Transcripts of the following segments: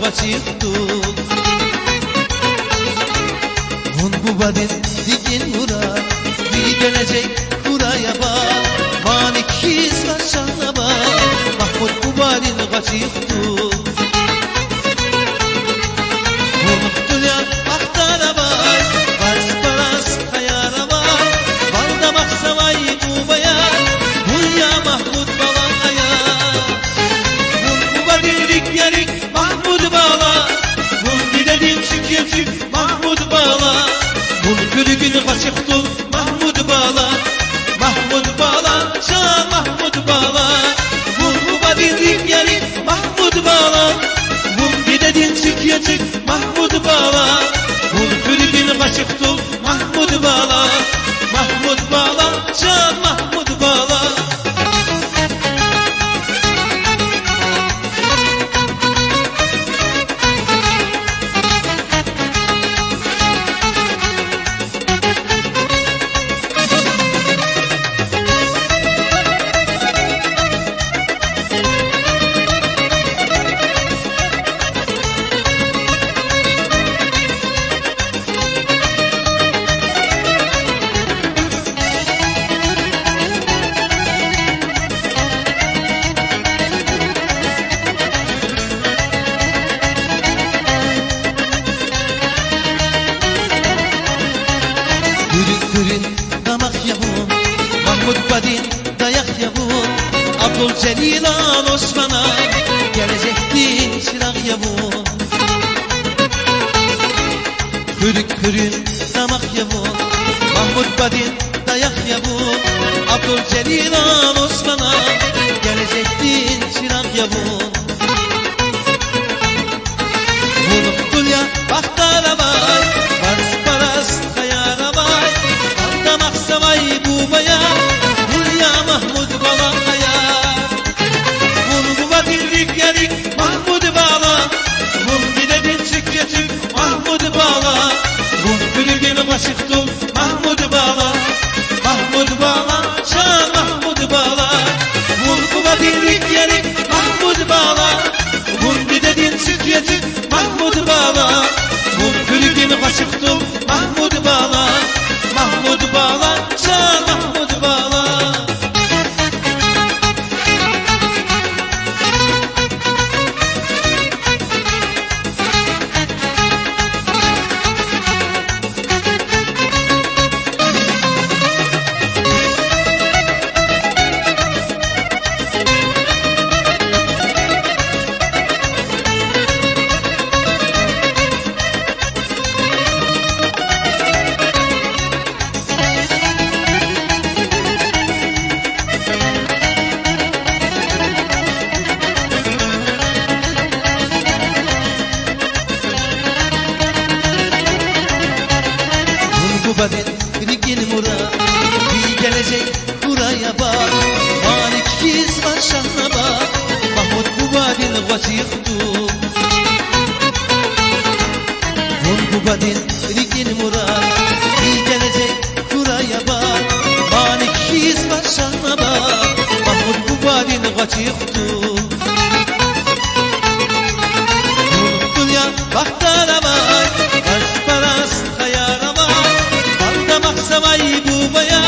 gaçypdy. Hun bubadin digin mura Bir gelecek buraya bak. Malik hizmet bak Mahmud bubadin gaçypdy. Mahmud Bala. Bun kürgün kaçıktı Mahmud Bala. Mahmud Bala, Şah Mahmud Bala. Bun buba dedik yeri Mahmud Bala. Bun bir dedin çık çık Mahmud Bala. Bun kürgün kaçıktı Mahmud Bala. Mahmud Bala, Şah Mahmud Bala. Hürün damak yavun Mahmud Badin dayak yavun Abdülcelil Al Osman'a Gelecekti çırak yavun. Hürük hürün damak yavun Mahmud Badin dayak yavun Abdülcelil Al Osman'a Gelecekti çırak yavun. Bulup ya bahtara vay Varız paras kayara vay Aldamak savay bubaya Hulya Mahmud balaya. Bul buba dirlik yerik Mahmud bala. Bul bir dedin çık geçik Mahmud bala. Bul gülgün kaşıktı Mahmud bala. Mahmud bala Şah Mahmud bala. Bul buba dirlik yerik Mahmud bala. Bul bir dedin çık geçik Mahmud bala. Bul gülgün kaşıktı Mahmud bala. Mahmud bala Şah Mahmud bala. Bul bubadin rigin mura Bir gelecek buraya bak. Malik hizmet şanına bak Mahmud bubadin kaçıktı. Bul bubadin rigin mura Bir gelecek buraya bak. Malik hizmet şanına bak Mahmud bubadin kaçıktı. Dünya bahtara vay Varız paras kayara vay Aldamak savay bubaya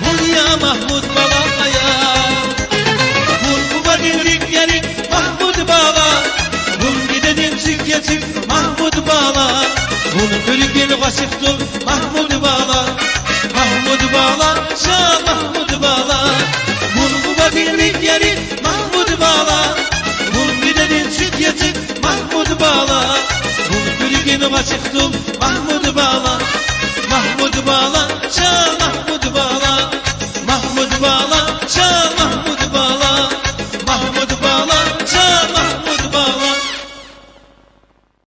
Hulya Mahmud balaya. Bul buba dirlik yerik Mahmud bala. Bul bir dedin çık geçik Mahmud bala. Bul kürgün kaşıktı Mahmud bala. Mahmud bala Şah Mahmud bala. Bul buba dirlik yerik Mahmud bala. Bul bir dedin çık geçik Mahmud bala. Bul kürgün kaşıktı.